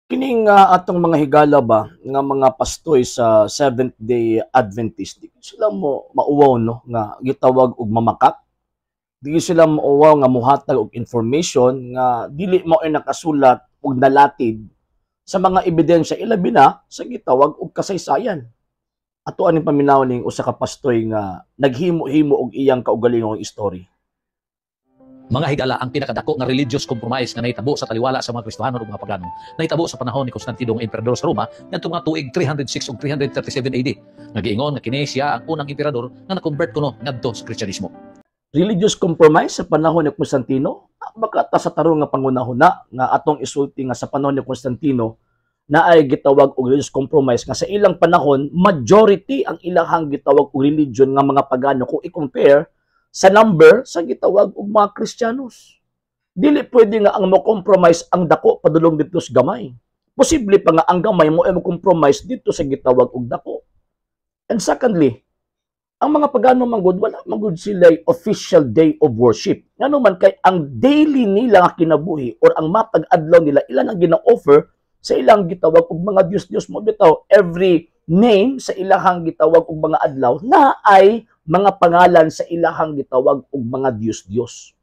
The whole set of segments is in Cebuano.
Kining atong mga higala ba nga mga pastoy sa Seventh Day Adventist, di sila mo mauwaw, no, nga gitawag og mamakak. Di sila mauwaw nga muhatag og information nga dili mao ay nakasulat ug nalatid sa mga ebidensya, ilabi na sa gitawag og kasaysayan. Ato aning paminaw ning usa ka pastoy nga naghimo-himo og iyang kaugalingong story. Mga higala, ang pinakadako nga religious compromise nga nahitabo sa taliwala sa mga Kristohanon ug mga Pagano, nahitabo sa panahon ni Constantino nga emperador sa Roma ngadtong mga tuig 306 ug 337 AD. Nga giingon nga kini siya ang unang emperador nga na-convert kuno ngadto sa Kristyanismo. Religious compromise sa panahon ni Constantino? Baka ta sa tarong nga pangunahuna nga atong isulti nga sa panahon ni Constantino na ay gitawag og religious compromise, nga sa ilang panahon majority ang ilahang gitawag og religion nga mga pagano kung i-compare sa number sa gitawag og mga Kristiyanos. Dili pwede nga ang mo compromise ang dako padulong didto sa gamay. Posible pa nga ang gamay mo ay mo compromise didto sa gitawag og dako. And secondly, ang mga pagano manggod, wala manggod sila official day of worship. Ngano man kay ang daily nila nga kinabuhi or ang matag-adlaw nila, ilan ang gina-offer sa ilang gitawag og mga Diyos-Diyos mo bitaw, every name sa ilahang gitawag og mga adlaw na ay mga pangalan sa ilahang gitawag og mga Diyos-Diyos.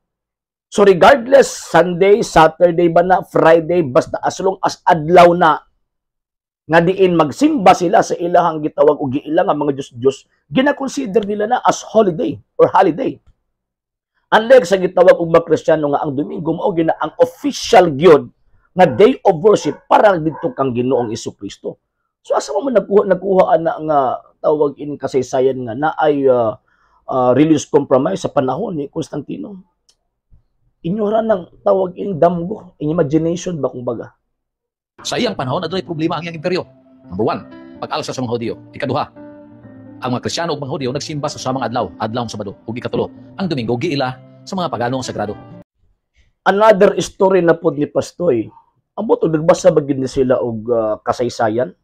So regardless Sunday, Saturday ba na, Friday, basta as long as adlaw na nga diin magsimba sila sa ilahang gitawag og giila nga mga Diyos-Diyos, gina-consider nila na as holiday or holiday. Unlike sa gitawag og mga Kristiyano nga ang Domingo mao gina ang official gyud nga day of worship para didto kang Ginoong Kristo. So asa mo nagkuha ana nga tawag in kasaysayan nga naay religious compromise sa panahon ni Constantino? Inyo ra nang tawag in damgo, in imagination ba kumbaga. Sa iyang panahon, adunay problema ang iyang imperyo. Number one, pag-alsa sa mga Hudiyo. Ikaduha, ang mga Kristiyano ug mga Hudiyo nagsimba sa samang adlaw, adlawng Sabado. Ug ikatulo, ang Domingo giila sa mga pagano sagrado. Another story na pod ni Pastoy. Ambot og nagbasa ba gid ni sila og kasaysayan?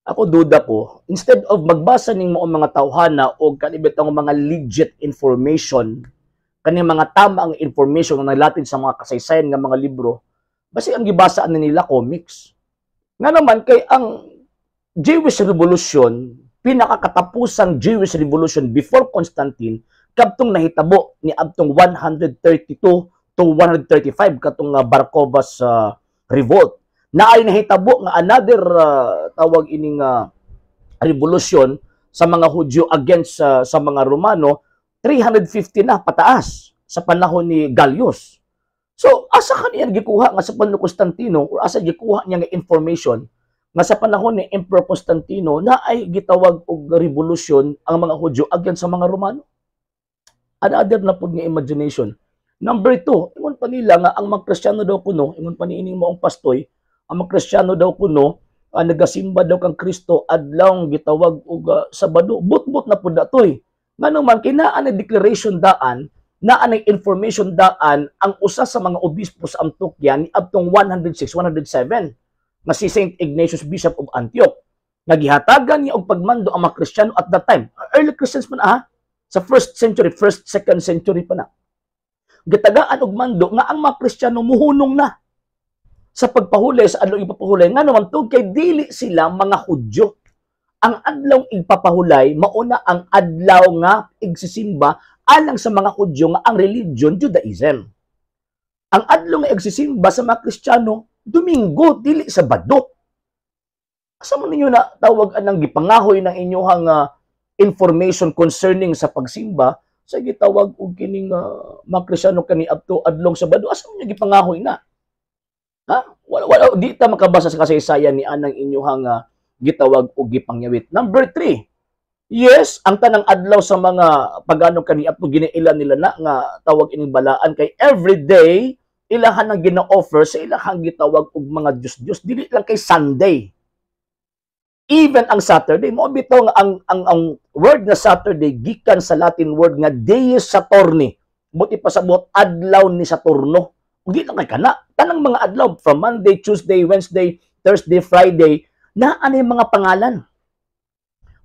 Ako, duda ko, instead of magbasa ning mao mga tawhana og kanibit ang mga legit information, kaning mga tama ang information nga nalatid sa mga kasaysayan nga mga libro, basi ang gibasa ani nila comics. Nga naman kay ang Jewish Revolution, pinakakatapusang Jewish Revolution before Constantine, kadtong nahitabo ni adtong 132 to 135, katong Bar Kokhba's revolt. Na ay nahitabo nga another tawag ining revolution sa mga Hudyo against sa mga Romano, 350 na pataas sa panahon ni Gallus. So asa kaniya gikuha nga sa panahon ni Constantino or asa gikuha niya nga information nga sa panahon ni Emperor Constantino na ay gitawag og revolution ang mga Hudyo against sa mga Romano? Another na pud nga imagination. Number two, ingon pa nila nga ang mga Kristiyano daw kuno, ingon pa niining maong pastoy, ang mga Kristiyano daw kuno nagasimba daw kang Kristo adlaw gitawag og Sabado. Butbut na pud datoy. Ngano man kay naa na declaration daan, naa na information daan ang usa sa mga obispo sa Antioquia ni adtong 106, 107 nga si Saint Ignatius, Bishop of Antioch, nga gihatagan niya og pagmando ang mga Kristiyano at that time. Early Christians pa na ha, sa first century, first, second century pa na. Gitagaan og mando nga ang mga Kristiyano muhunong na sa pagpahulay sa adlaw ipapahulay, nga naman tungod kay dili sila mga Hudyo. Ang adlaw igpapahulay mauna ang adlaw nga igsisimba alang sa mga Hudyo nga ang religion Judaism. Ang adlaw nga igsisimba sa mga Kristiyano, Domingo, dili Sabado. Asa man ninyo na tawag anang gipangahoy ng inyong information concerning sa pagsimba sa gitawag og kining mga Kristiyano kani adto adlong Sabado? Asa man ninyo gipangahoy na? Ha? Wala, wala, di ta makabasa sa kasaysayan ni anang inyong gitawag og gipangyawit. Number three, yes, ang tanang adlaw sa mga pagano kani adto ginaila nila na nga tawag ining balaan kay every day ilahan ang gina-offer sa ilahang gitawag og mga Diyos-Diyos, dili lang kay Sunday. Even ang Saturday, mo bitaw nga ang word nga Saturday gikan sa Latin word nga Dies Saturni. Buti pasabot adlaw ni Saturno. Ug di lang kay kana, tanang mga adlaw from Monday, Tuesday, Wednesday, Thursday, Friday, naa ano yung mga pangalan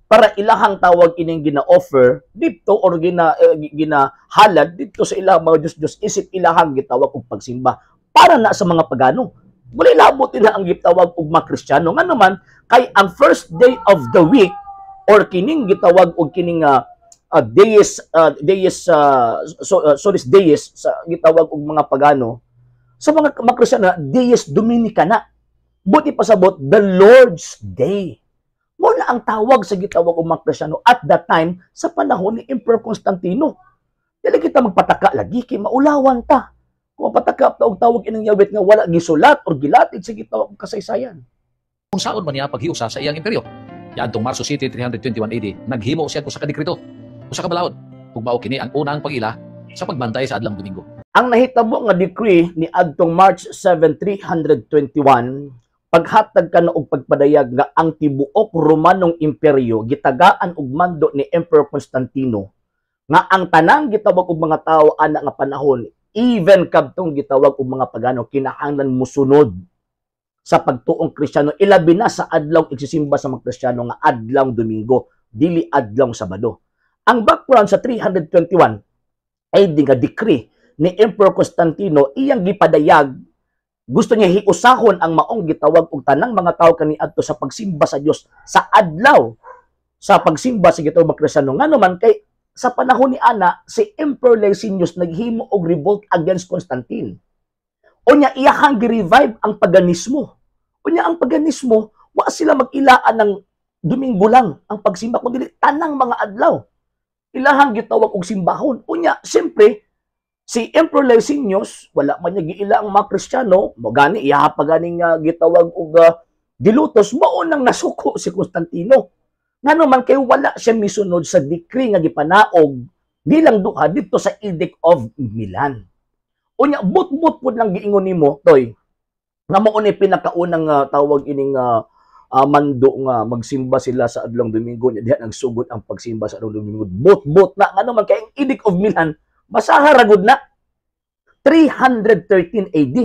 para ilahang tawag ining gina-offer dito or ginahalad dito sa ilang mga Diyos-Diyos isip ilahang gitawag og pagsimba para na sa mga pagano. Wala labot nila ang gitawag og mga Kristiyano. Nga naman, kay ang first day of the week or kining gitawag og kining dies so, solis dies sa gitawag og mga pagano, sa mga Kristiyano, dies dominica na. Buot ipasabot, the Lord's Day. Mao na ang tawag sa gitawag og mga Kristiyano at that time sa panahon ni Emperor Constantino. Dili kita magpataka lagi kay maulawan ta. Kung mapataka ta og tawag ining yawit nga wala gisulat or gilatid sa gitawag og kasaysayan. Kung saon man niya paghiusa sa iyang imperyo. Niadtong Marso 7, 321 AD, naghimo siya og usa ka dekreto, usa ka balaod, ug mao kini ang unang pag-ila sa pagbantay sa adlawng Domingo. Ang nahitabo nga decree ni adtong March 7, 321, paghatag ka na og pagpadayag nga ang tibuok Romanong imperyo gitagaan og mando ni Emperor Constantino nga ang tanang gitawag og mga tawo ana nga panahon, even kadtong gitawag og mga pagano, kinahanglan musunod sa pagtuong Kristiyano, ilabi na sa adlaw igsisimba sa mga Kristiyano nga adlaw Domingo, dili adlaw Sabado. Ang background sa 321 AD nga decree ni Emperor Constantino, iyang gipadayag, gusto niya hiusahon ang maong gitawag og tanang mga tawo kaniadto sa pagsimba sa Dios sa adlaw sa pagsimba sa gitawag mga Kristiyano. Ngano man kay sa panahon ni ana, si Emperor Licinius naghimo og revolt against Constantine. Unya iyahang gi-revive ang paganismo. Unya ang paganismo, wa sila mag-ilaan ng Domingo lang ang pagsimba, kundi tanang mga adlaw ilahang gitawag og simbahon. Unya siyempre si Emperor Licinius, wala man niya giila ang mga Kristiyano, mo gani iya pa ganing gitawag og gilutos, mao nang nasuko si Constantino. Ngano man kay wala siya misunod sa decree nga gipanaog bilang duha dito sa Edict of Milan. Unya but-but pud lang giingon nimo, Toy, nga mao ni pinakaunang tawag ining mando nga magsimba sila sa adlong Domingo, nya diha nagsugod ang pagsimba sa adlong Domingo. But-but na, ngano man kay ang Edict of Milan basaha ra gud na 313 AD.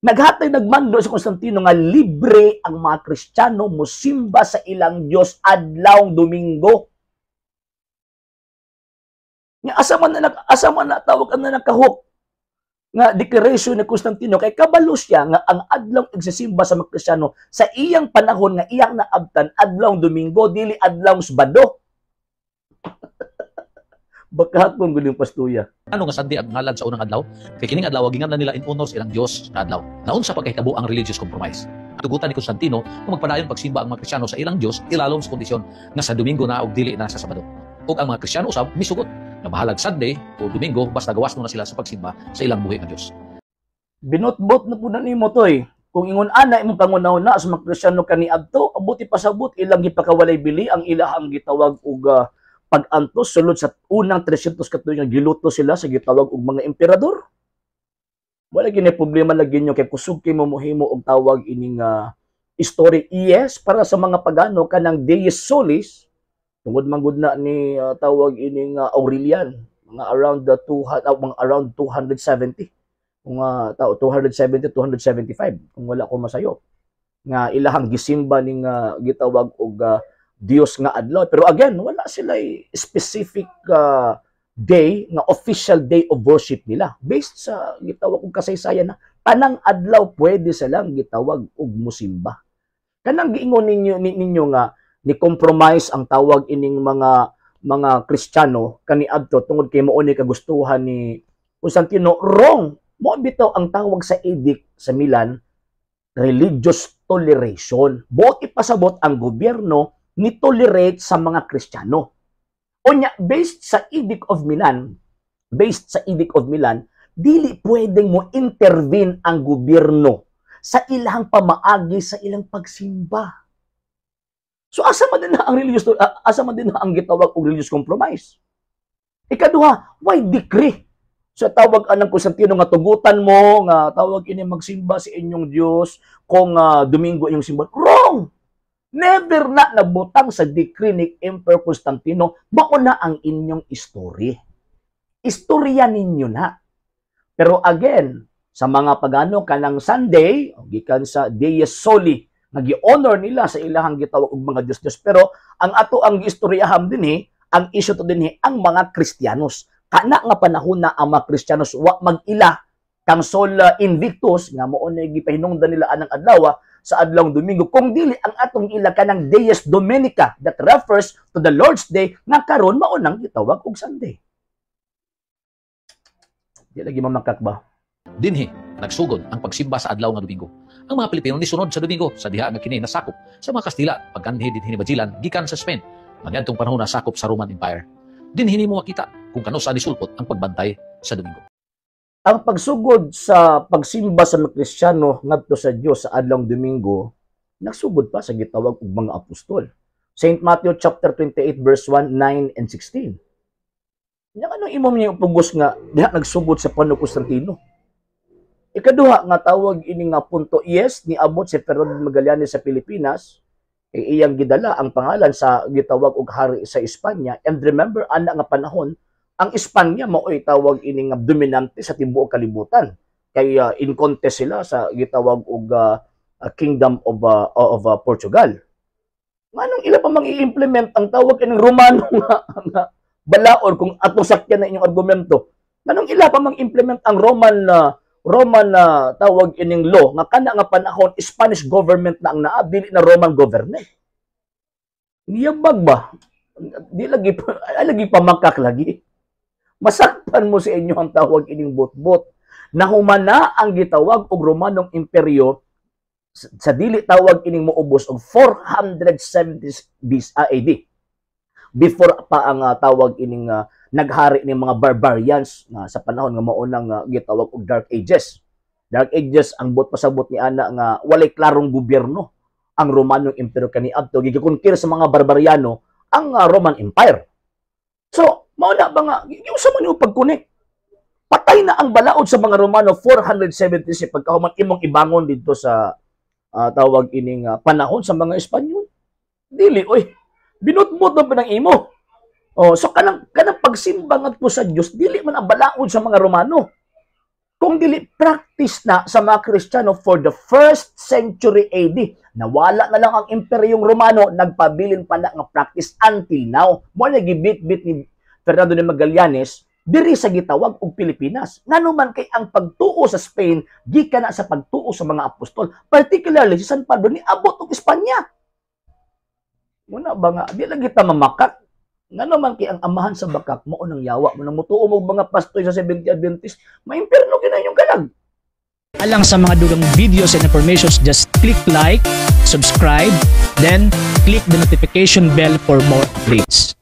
Naghatag, nagmando si Constantino nga libre ang mga Kristiyano mosimba sa ilang Dios adlawng Domingo. Nga asa man na tawag ang na nakahok nga declaration ni Constantino, kay kabalo siya nga ang adlaw igsisimba sa mga Kristiyano sa iyang panahon nga iyang naabtan, adlawng Domingo, dili adlawng Sabado. Baka kung guling pastuya. Ano nga Sunday ang ngalan sa unang adlaw? Kay kining adlaw ginganlan nila in honor sa ilang Dios nga adlaw. Naunsa pagkahitabo ang religious compromise? Tugutan ni Constantino kung magpadayon pagsimba ang mga Kristiyano sa ilang Dios ilalom sa kondisyon nga sa Domingo na ug dili na sa Sabado. Ug ang mga Kristiyano usab misugot nga bahalag Sunday o Domingo, basta gawas na sila sa pagsimba sa ilang buhi nga Dios. Binotbot na po na nimo, Toy. Kung ingon ana imong pangunahuna sa mga Kristiyano kaniadto, buot ipasabot ilang gipakawalay bili ang ilahang gitawag og pag-antos sulod sa unang 300 ka tuig nga giluto sila sa gitawag og mga emperador. Wala gini problema lagi nyo kay kusog kay mo mohimo og tawag ining story. Yes, para sa mga pagano, kanang Dies Solis, tungod man gud na ni tawag ining Aurelian, mga around the 200, mga around 270 kung tao, 270, 275 kung wala ko masayop, nga ilahang gisimba ning gitawag og Dios nga adlaw. Pero again, wala sila specific day nga official day of worship nila. Based sa gitawag og kasaysayan na tanang adlaw pwede silang gitawag og musimba. Kanang giingon ninyo nga ni compromise ang tawag ining mga Kristiyano kaniadto tungod kay mao ni kagustuhan ni Constantino, wrong. Mo bitaw ang tawag sa edict sa Milan, religious toleration. Buot ipasabot, ang gobyerno ni tolerate sa mga Kristiyano. Unya, based sa Edict of Milan, based sa Edict of Milan, dili pwedeng mo intervene ang gobyerno sa ilang pamaagi sa ilang pagsimba. So asa man din na ang religious asa man din na ang gitawag og religious compromise? Ikaduha, why decree? Sa tawag anang Constantino nga tugutan mo nga tawag ini magsimba sa inyong Dios kung Domingo inyong simba. Wrong! Never na nabutang sa decree ni Emperor Constantino. Mao na ang inyong story. Istorya ninyo na. Pero again, sa mga pagano, kanang Sunday, gikan sa Dies Soli, nga gi-honor nila sa ilahang gitawag og mga Diyos-Diyos. Pero ang ato ang giistoryahan dinhi, ang issue to dinhi, ang mga Kristiyanos. Kana nga panahon na ang mga Kristiyanos wa mag-ila. Kang Sol Invictus nga mao na gipahinungdan nila anang adlaw sa adlawng Domingo, kung dili ang atong ila kanang Dies Dominica that refers to the Lord's Day nga karon mao nang gitawag og Sunday. Di lagi mamakak ba? Dinhi nagsugod ang pagsimba sa adlaw nga Domingo. Ang mga Pilipino nisunod sa Domingo sa diha nga kini nasakop sa mga Kastila pagkanhi dinhi ni Magellan gikan sa Spain. Ngadtong panahon nasakop sa Roman Empire. Dinhi nimo makita kung kanusa nisulpot ang pagbantay sa Domingo. Ang pagsugod sa pagsimba sa mga Kristiyano ngadto sa Dios sa adlawng Domingo nagsugod pa sa gitawag og mga apostol. St. Matthew chapter 28 verse 1, 9 and 16. Nya ano imo niya pugos nga diha nagsugod sa panahon Constantino? Ikaduha nga tawag ini nga punto, yes, niabot si Fernando Magallanes sa Pilipinas, kay iyang gidala ang pangalan sa gitawag og hari sa Espanya. And remember, ana nga panahon, ang Espanya mao'y tawag ini nga dominante sa tibuok kalibutan. Kay in contest sila sa gitawag og Kingdom of Portugal. Nganong ila pa mang i-implement ang tawag ining Romano nga balaod kung atong sakyan na inyong argumento? Nganong ila pa mang implement ang Roman na tawag ining law nga kana nga panahon Spanish government na ang naa, dili na Roman government? Niyabag ba? Di lagi ay, lagi pamakak lagi. Masakpan mo sa inyo ang tawag ining botbot. Nahumana ang gitawag og Romanong imperyo sa dili tawag ining moubos og 470 BC AD. Before pa ang tawag ining naghari ni mga barbarians nga sa panahon nga maunang gitawag og Dark Ages. Dark Ages ang buot pasabot ni ana nga walay klarong gobyerno ang Romanong Imperyo kaniadto, gikonquer sa mga barbariano ang Roman Empire. So, mao na ba nga giusa man nimo pag-connect? Patay na ang balaod sa mga Romano 476, pagkahuman imong ibangon didto sa tawag ining panahon sa mga Espanyol. Dili oy. Binutbot na pa ng imo. Oh, so kanang pagsimba ngadto sa Dios dili man ang balaod sa mga Romano. Kung dili practice na sa mga Kristiyano for the first century AD. Nawala na lang ang Imperyong Romano, nagpabilin pa na nga practice until now. Mao na gibit-bit ni Fernando de Magallanes diri sa gitawag og Pilipinas. Ngano man kay ang pagtuo sa Spain gikan na sa pagtuo sa mga apostol, particularly si San Pablo niabot og Espanya. Muna ba nga di lang kita mamakak? Ngano man kay ang amahan sa bakak mao nang yawa mo nang mutuo mo mga pastoy sa Seventh Adventist, maimpierno gyud na inyong kalag. Alang sa mga dugang videos and informations, just click like, subscribe, then click the notification bell for more updates.